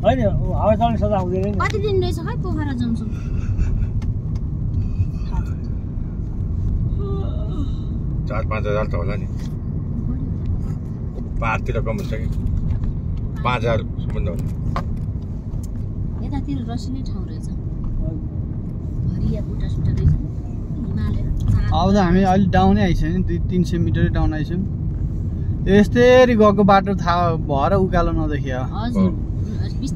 हैन हावा चल्ने सदा हुँदैन नि कति दिन रहेछ खै पोखरा जम्सुङ 4-5 हजार त होला नि पाहाडतिर कम हुन्छ कि 5,000 सम्म होला यतातिर रसिनै ठाउँ रहेछ हरिया बुटा सुटा रहेछ हिमालय अब त हामी अलि डाउनै आइसक्यो नि 200-300 मिटर डाउन आइसक्यौँ यस्तरी गएको बाटो थाहा भएर उकालो नदेखियो हजुर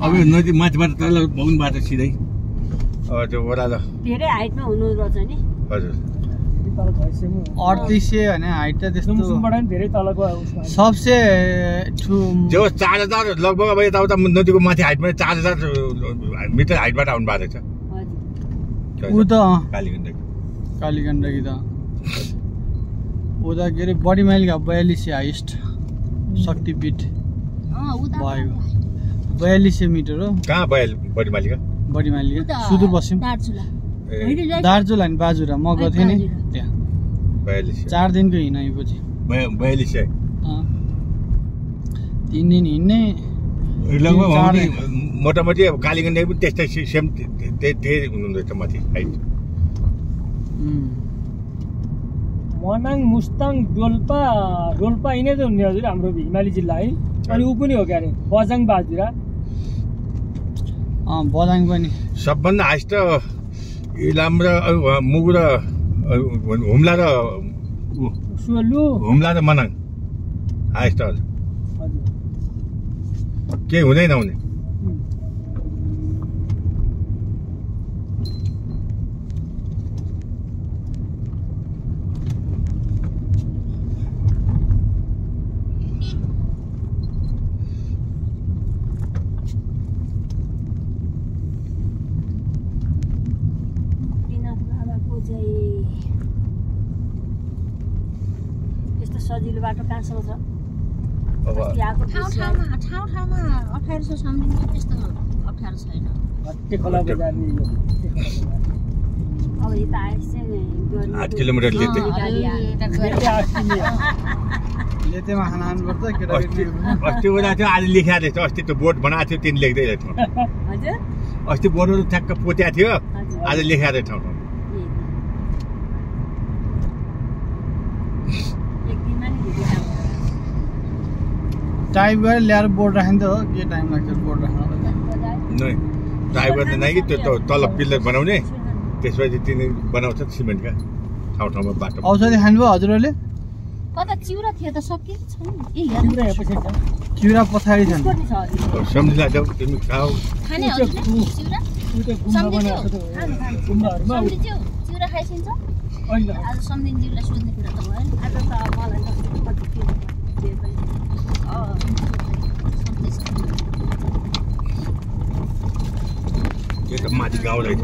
अब नदी माथिबाट तल बग्नु बाटो सिधै अब त्यो ओह्रालो धेरै हाइटमा हुनु रहेछ नि हजुर 3800 भने हाइट त त्यस्तो सुमसुमबाट नि धेरै तलको उसमा सबसे जो 4,000 लगभग अब यताउता नदीको माथि हाइटमा 4,000 मिटर हाइटबाट आउनु भएको छ ऊ त कालीगण्डकी त ऊ त के अरे बडी माइलका 4200 हाइस्ट शक्तिपीठ भयो 4200 मिटर हो कहाँ बडी माइलका सुदूरपश्चिम दार्चुला नि बाजुरा म गएको थिएँ नि त्यहाँ 4 दिनको हिँडाइपछि 4200 3 दिन हिँड्ने लगभग मोटामोटी अब कालीगण्डकी पनि त्यस्तै सेम त्यही हुनुहुँदैछ माथि हाइट मनाङ मुस्ताङ डोल्पा यिनै त हुने हजुर हाम्रो हिमाली जिल्ला है अनि ऊ पनि हो क्या अरे बजाङ बाजुरा बजाङ पनि सबभन्दा हाइस्ट इलाम र मुगु र हुम्ला र सोलु हुम्ला र मनाङ हाइस्ट हजुर केही हुँदै नहुने सजिलो बाटो कहाँसम्म छ अब ठाउँमा 1800 सम्झिनु त्यस्तो अप्ठ्यारो छैन हट्टे खोला बजार नि अब यता आएछ 8 किलोमिटर लेतेमा खानुपर्छ केटाकेटी अस्ति उता थियो आज लेखा रहेछ अस्ति त्यो बोर्ड बनाएको थियो तिन लेख्दै रहेछ हजुर अस्ति बोर्डहरू ठ्याक्क पोत्या थियो आज लेखा रहेछ ठाउँ टाइप गरेर ल्याएर बोर्ड राख्यो नि त हो के टाइम लाग्छ बोर्ड राख्नलाई नै टाइप गर्ने नै कि त्यो तल पिल्लर बनाउने त्यसपछि तिनी बनाउँछ सिमेन्टका ठाउँमा बाटो औषधि खानुभयो हजुरहरूले कता चिउरा थियो त सकियो छैन चिउरा पछाडि छन् सम्झिला जाऊ तिमी खाऊ खाने हजुर चिउरा चिउरा खाइसिन्छ आज सम्झिन्जीलाई सोध्ने कुरा त भयो आज त मलाई यो त माथि गाउँ रहेछ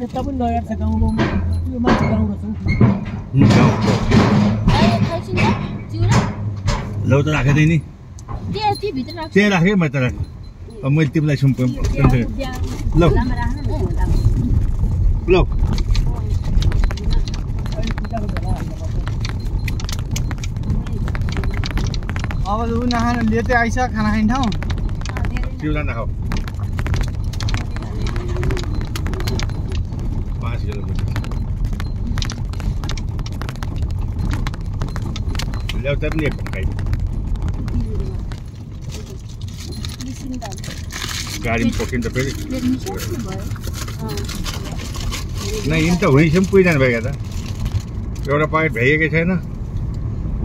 यता पनि नयाँ छ गाउँमा यो माथि गाउँ रहेछ लौ त राखेँ नि त्यही राखेँ मैले त राखेँ अब मैले तिमीलाई लौ लौ अब ऊ नखानु लेते आइस खाना खाने ठाउँ चिउरा नखाऊ 5 किलोमिटर ल्याउता पनि एक खाइ गाडीमा पोखिन्छ फेरि न यिन त हुइसम्म पुगिजानु भयो त एउटा पाइट भ्याइएकै छैन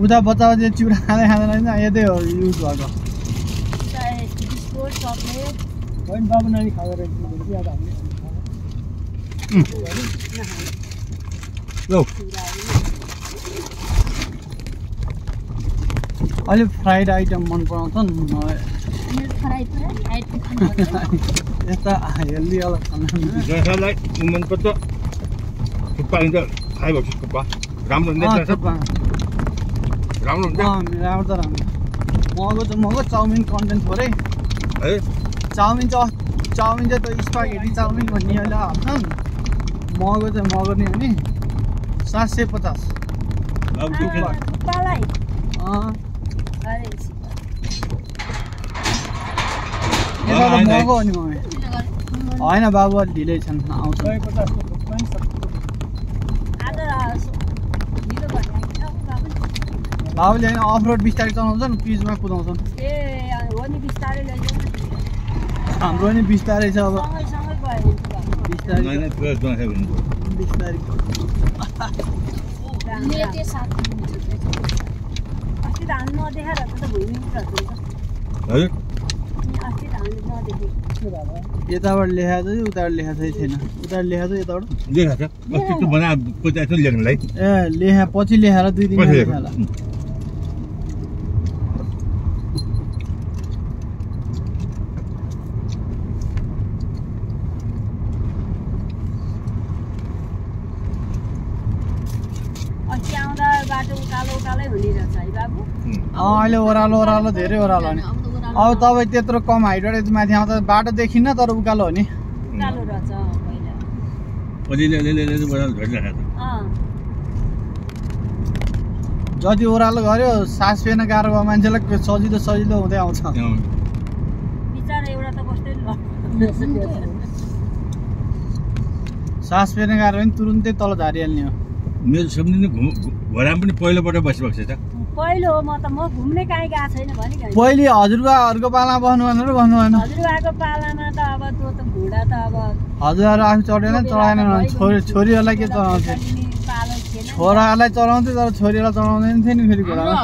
उता बच्चा चिउरा खाँदै खाँदैन यतै हो युज भएको बाबु नानी खाँदो अलिक फ्राइड आइटम मन पराउँछन् यता हेल्दी वाला खाना जसलाई मनपर्छ थुक्पा लिन्छ खाइभएको थुक्पा राम्रो हुन्छ राम्रो हुन्छ राम्रो त राम्रो मगो चाउमिन कन्टेन्ट थोरै है चाउमिन चाहिँ त स्पागेटी चाउमिन भन्ने अहिले हाल्छन् मगो चाहिँ मगो नि हो नि 750 अब के के पालाई अरे अरे यो त महँगो हो नि मम्मी हैन बाबु अलि ढिलै छन् आउँछ 150 को पनि सक्छ आज ढिलो भइरहेको छ बाबु बाबुले हैन अफ रोड बिस्तारै चलाउँछन् पिचमा कुदाउँछन् ए हो नि बिस्तारै लैजाऊ हाम्रो नि बिस्तारै छ अब सँगै गयो हुन्छ बाबु बिस्तारै नैन त्यो नहे हुन्छ बिस्तारै मेटे साथ अस्ति धान नदेखाएर त भुइँमै रहन्छ हजुर अस्ति धान नदेखे यताबाट लेखा चाहिँ उताबाट लेखा चाहिँ छैन उताबाट लेखा चाहिँ यताबाट लेखा छ अस्ति त्यो बना पचाएको छ लेख्नलाई ए लेखा पछि लेखाएर 2 दिन लेखा होला अस्ति आउँदा बाटो उकालै हुनेरहेछ है बाबु अहिले ओह्रालो धेरै ओह्रालो नि अब तपाईँ त्यत्रो कम हाइटबाट माथि आउँदा बाटो देखिन्न तर उकालो हो नि उकालो रहेछ पहिला अलिअलि बडा झरिरहेको छ जति ओह्रालो गर्यो सास फेर्न गाह्रो भयो मान्छेलाई सजिलो हुँदै आउँछ बिचारा एउटा त कस्तै सास फेर्न गाह्रो भने तुरुन्तै तल झारिहाल्ने हो मेरो सम्झिने घोडामा पनि पहिलोपल्ट बसिरहेको छ पहिलो हो म घुम्ने कहीँ गएको छैन भने पहिले हजुरबाहरूको पालामा बस्नु भएन र बस्नु भएन हजुरबाको पालामा त अब त्यो त घोडा त अब हजुरहरू आफू चढेन चढाएन छोरीहरूलाई के चढाउँथे छोराहरूलाई चढाउँथे तर छोरीहरूलाई चढाउँदैन थियो नि फेरि घोडामा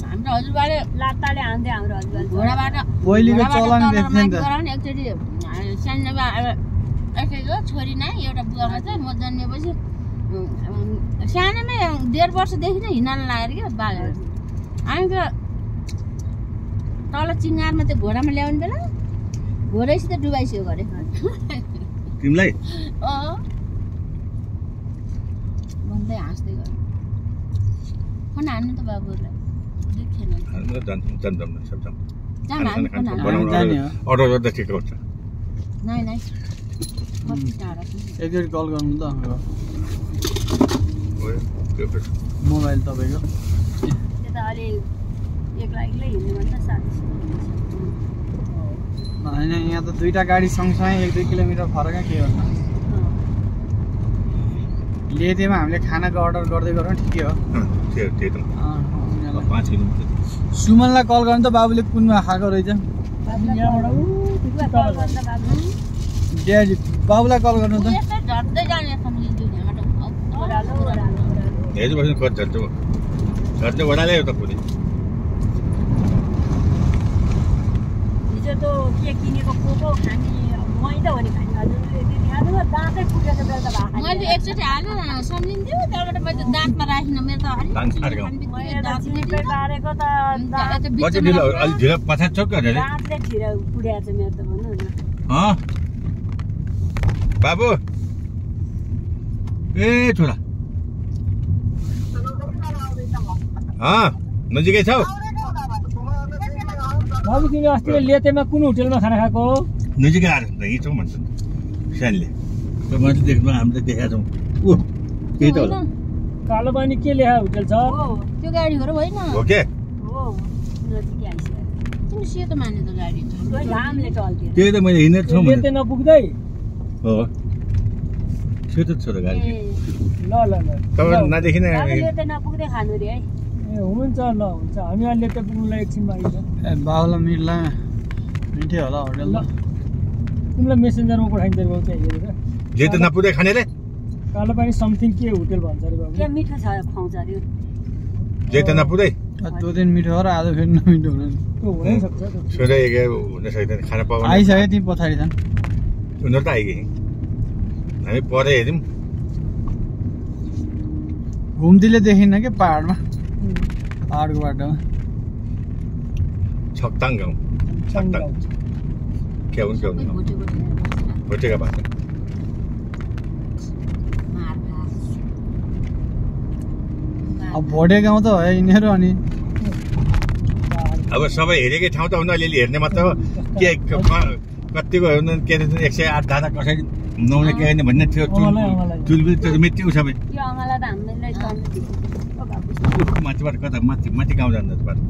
हाम्रो हजुरबाले लात्ताले हान्थे हाम्रो हजुरबाले घोडाबाट पहिलेको चलन देख्थ्यो नि त एकचोटि सानोमा अब छोरी नै एउटा बुवामा चाहिँ म जन्मेपछि सानोमै 1.5 वर्षदेखि नै हिँड्न लागेर क्या बाघहरू हामी त तल चिङ्गारमा त्यो घोडामा ल्याउने बेला घोडैसित डुबाइसक्यो गरे तिमीलाई भन्दै हाँस्दै गयो फोन हान्नु त बाबुहरूलाई देखेन अर्डर गर्दा ठिक हुन्छ नाइ कति टाढा एकचोटि कल गर्नु त मोबाइल तपाईँको त्यो त अलि एक्लै हिँड्नु भन्छ साथी होइन यहाँ त दुईटा गाडी सँगसँगै 1-2 किलोमिटर फरक के भन्नु लेदेमा हामीले खानाको अर्डर गर्दै गरौँ ठिकै हो त्यही त 5 किलोमिटर सुमनलाई कल गर्नु त बाबुले कुनमा खाएको रहेछ ड्याडी बाबुलाई कल गर्नु त हेर्नु बस्नु खोज झट्टै वडाले हो त पुरै हिजो त के किनेको कोको खाने मैदा हो नि खाने हजुरले देखाएको दाँतै फुटेको बेला त मैले एकचोटि हाल्नु सम्झिन्थ्यो त्यहाँबाट मैले दाँतमा राखिन मेरो त बारेको त अलि ढिलो पछाड छ के दाँतले ढिलो पुड्याएको छ मेरो त भन्नु न बाबु ए छोरा नजिकै छौ बाबु तिमी अस्ति लेतेमा कुन होटेलमा खाना खाएको नजिकै आएर हिँड्छौ भन्छ सानले मैले देख्नु हामीले देखाएको छौँ ऊ त्यही त होला कालो पानी के लेखा होटेल छ त्यो गाडीहरू होइन हो के हो नजिकै आइसक्यो तिमी सेतो मान्ने त गाडी घामले टल्थ्यो त्यही त मैले हिँडेर छौँ लेते नपुग्दै हो सेतो छ त गाडी ल तपाईँ नदेखिन लेते नपुग्दै खानु रे है ए हुन्छ ल हुन्छ हामी अहिले लेते पुग्नुलाई एकछिनमा आइन्छ ए बाबुलाई मिठै होला होटेल ल तिमीलाई मेसेन्जरमा पठाइन्छ बाबु त्यहाँ हेरेर लेते नपुग्दै खाने रे कालो पानी समथिङ के होटेल भन्छ अरे बाबु के मिठो छ खुवाउँछ अरे लेते नपुग्दै त्यो दिन मिठो हो र आज फेरि नमिठो हुनु त्यो हुनै सक्छ सोधे हुन सक्दैन खाना पाउनु आइसक्यो तिमी पछाडि छन् उनीहरू त आइगए हामी परे हेऱ्यौँ घुम्तीले देखिन्न कि पहाडमा पहाडको बाटोमा छक्ताङ गाउँ छक्ताङ क्या हुन्छ भोटेका भाषा अब भोटे गाउँ त हो यिनीहरू अनि अब सबै हेरेकै ठाउँ त हुन अलिअलि हेर्ने मात्र हो के कतिको के 108 दादा कसरी नहुने के भन्ने थियो चुलबुल त मृत्यु सबै यो अँगाला त हामीलाई माथिबाट कता माथि गाउँ जान्छ बाटो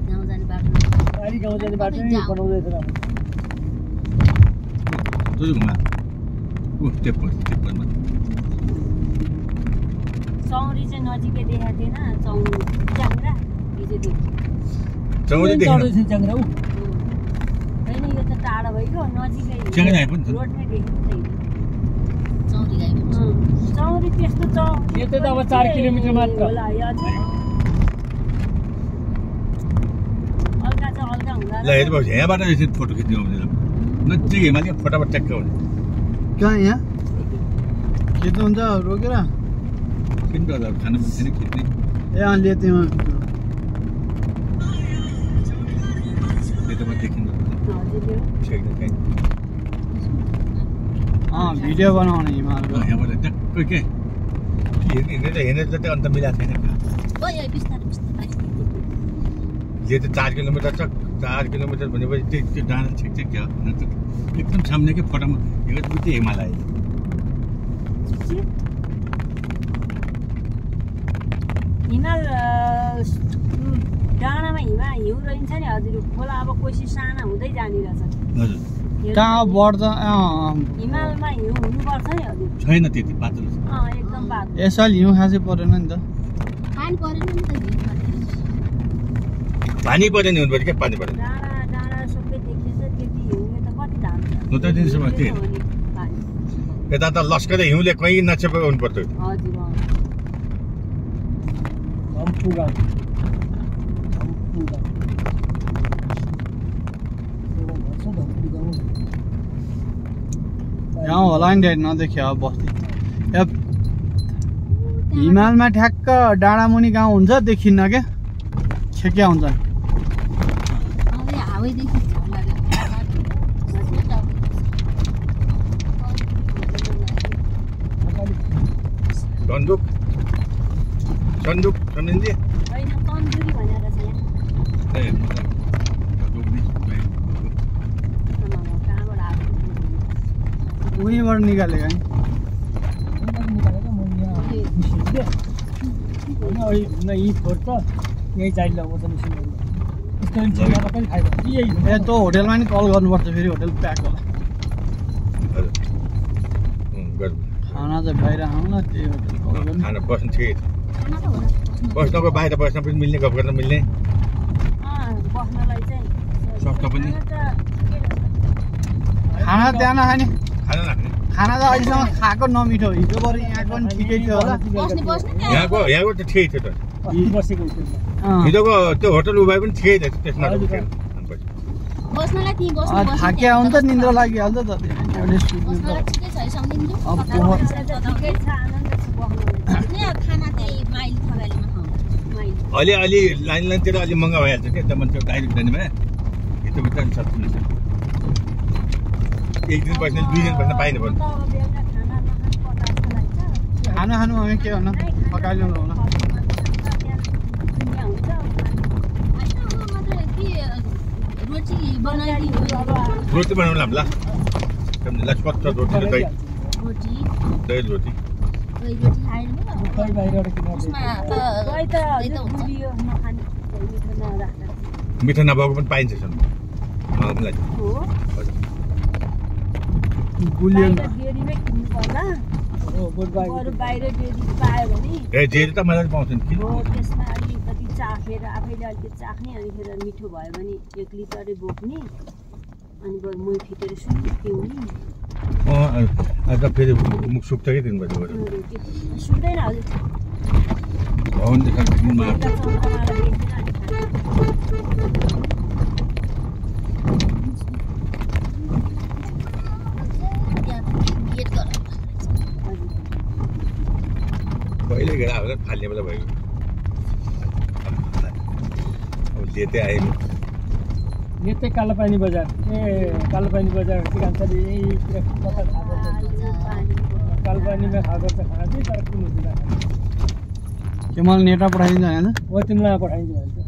गाउँ जाने बाटो पारी गाउँ जाने बाटो नै बनाउँदैछ र तुझमा टेपरमा चौरी चाहिँ नजिकै देखाएको थिएन चौरी च्याङ्ग्रा हिजो देख्यो चौरी देख्नु च्याङ्ग्रा उ होइन यो त टाढा भइगयो नजिकै च्याङ्ग्रा आए पनि रोडमै देखेको थिएन चौरी गाई चौरी त्यस्तो यो त अब 4 किलोमिटर मात्र होला यो अझै हल्का चाहिँ हल्का हुँदा ल हेर्नुहोस् यहाँबाट यसरी फोटो खिच्नु आउँदैन नजिक हिमालय फोटोबाट ट्याक्क हुन्छ कहाँ यहाँ खिच्नु हुन्छ रोकेर किन होला खाना मन छैन खिच्ने ए अँ लेतेमा त्यतामा देखिन्छ हजुर यो छैन कहीँ अँ भिडियो बनाउने हिमालको यहाँबाट ट्याक्क के हेर्ने जति अन्त मिलाएको छैन गयो बिस्तारै बिस्तारै यो त 4 किलोमिटर छ 4 किलोमिटर भनेपछि त्यो डाँडा छेक क्या एकदम सामनेकै फोटोमा हेर्दा बुझ्दै हिमालय हिमाल डाँडामा हिउँ रहन्छ नि हजुर खोला अब कोसी साना हुँदै जाने रहेछ हजुर कहाँ बढ्छ हिमालमा हिउँ हुनुपर्छ नि हजुर छैन त्यति पातलो छ एकदम पातलो यसपालि हिउँ खासै परेन नि त पानी परेन नि त पानी पऱ्यो नि हुनुपर्छ क्या पानी पऱ्यो डाँडा डाँडा सबै देखिन्छ त्यति हिउँले त कति धान्छ न त दिनसम्म त्यही यता त लस्करै हिउँले कहीँ नछेपेको हुनुपर्छ हजुर धम्पु गाउँ यहाँ होला नि ड्याडी नदेख्यो अब बस्ती हिमालमा ठ्याक्क डाँडामुनि गाउँ हुन्छ देखिन्न क्या छेक्या हुन्छ सन्दुक सन्दुक सम्झिन्छ होइन तन्दुरी भनेर छ यहाँ कहाँबाट आएको उहीँबाट निकालेको नि यहीँ फोर्छ यहीँ चाइल्ड लगाउँछ मिसिनहरू यस्तो जग्गामा पनि फाइदा यही ए तँ होटेलमा नि कल गर्नुपर्छ फेरि होटेल प्याक होला खाना चाहिँ बाहिर आउँ न त्यही होटेल कल गर्नु खाना बस्नु ठिकै बस्नको बाहिर बस्न पनि मिल्ने गफ गर्न मिल्ने बस्नलाई चाहिँ सस्तो पनि खाना त्यहाँ नखाने खाना लाग्ने खाना त अहिलेसम्म खाएको नमिठो हिजो बरु यहाँको पनि ठिकै थियो होला यहाँको त ठिकै थियो त बसेको होटेलमा हिजोको त्यो होटल उभाइ पनि ठिकै थियो त्यसमा बस्नलाई त्यहीँ बस्नु थाकिया हुन्छ निन्द्रा लागिहाल्छ त ठिकै छ सम्झिन्छु ठिकै छ आनन्द छ बस्नु खाना त्यही माइल थगालीमा माइल अलि लाइनतिर अलि महँगो भइहाल्छ क्या त मान्छे डाइरेक्ट जाने भए यस्तो भित्र नि सस्तो हुन्छ एक दिन बस्ने 2 दिन बस्न पाइने पर्छ खाना खानु हामी के भन्नु पकाइलो हुन रोटी बनाउनु ल सम्झिला कच्चा रोटी र दही रोटी मिठो नभएको पनि पाइन्छ जेरी त मजाले पाउँछ नि त्यसमा अलिकति चाखेर आफैले अलिकति चाख्ने अनिखेर मिठो भयो भने 1 लिटरै बोक्ने अनि बरु मुही फिटेर पिउने आज फेरि मुख सुक्छ कि दिनभरि सुक्दैन हजुर भवन देखाउनुमा कहिले गेला होला फाल्ने बेला भयो अब लेते आएको लेते कालोपानी बजार कालोपानी बजार के भन्छ कालोपानीमा खाएको त खाँदै तर कुन हुँदैन के मलाई नेटमा पठाइदिन्छ हैन हो तिमीलाई पठाइदिन्छु भन्छ